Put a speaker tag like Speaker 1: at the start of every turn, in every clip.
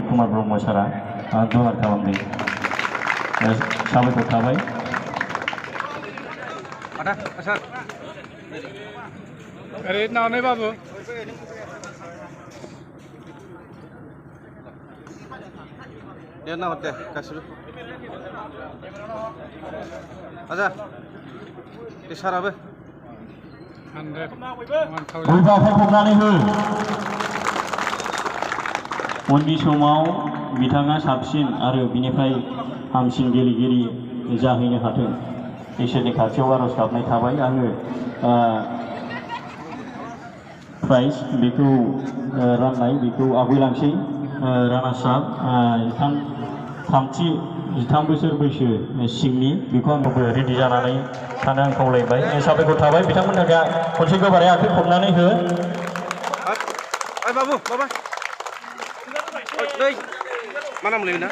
Speaker 1: कुमार ब्रह्म सारा दुलार खालामदों साबायखर थाबाय।
Speaker 2: बाबु
Speaker 3: ना होते गासिबो आजा इसाराबो
Speaker 1: उननि समाव बिथाङा साबसिन आरो बिनिफ्राय हामसिन गेलेगिरि जाहैनो हाथों इसोरनि खाथियाव आरज गाबनाय थाबाय। आङो प्राइज बेखौ राननाय बेखौ आवगायलांसै। रानार्स आप 13 बोसोर बैसो सिंनि बेखौ आंबो रेडि जानानै थानो आं खावलायबाय। साबायखर थाबाय बिथांमोनहा खनसे गोबारै आखाइ खबनानै हो।
Speaker 3: बाबु बाबा दै मा नाम लेना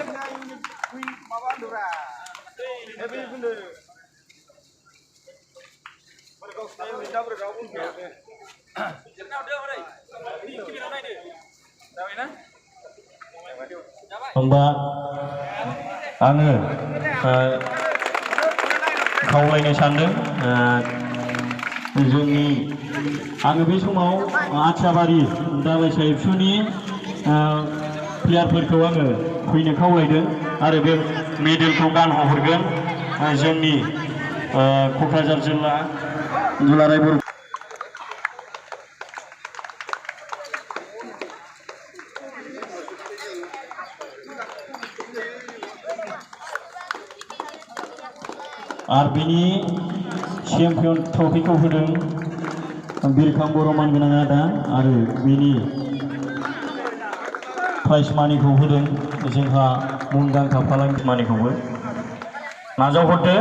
Speaker 1: होमबा आङो खावलायनो सानदों जोंनि आङो बे समाव आथियाबारि दालाइसा एबसुनि प्लेयारफोरखौ आङो फैनो खावलायदों आरो बे मेडेलखौ गानहोहरगोन जोंनि क'क्राझार जिल्ला दुलाराय बर' आर बिनि चेम्पियन ट्रफिखौ होदों बिरखां बर' मानगोनां आदा आरो बिनि प्राइज मानिखौ होदों जोंहा मुंदांखा फालांगि मानिखौबो नाजावहरदो।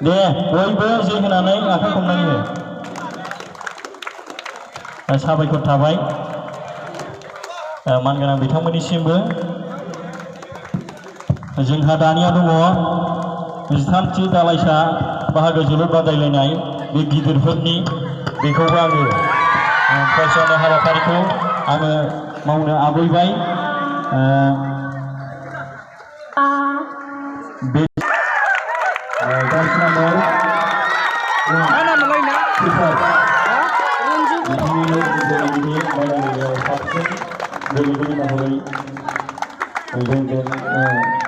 Speaker 1: दे बयबो जै होनानै आखाइ खबनानै हो। साबायखर थाबाय मानगोनां बिथांमोननिसिमबो। जोंहा दानिया दङ 13थि दालाइसा बाहागो जोलुर बादायलायनाय बे गिदिरफोरनि बेखौबो आङो फरायसालि हाबाफारिखौ आङो मावनो आवगायबाय। बे साबसिन गेलेगिरि महरै जोंजों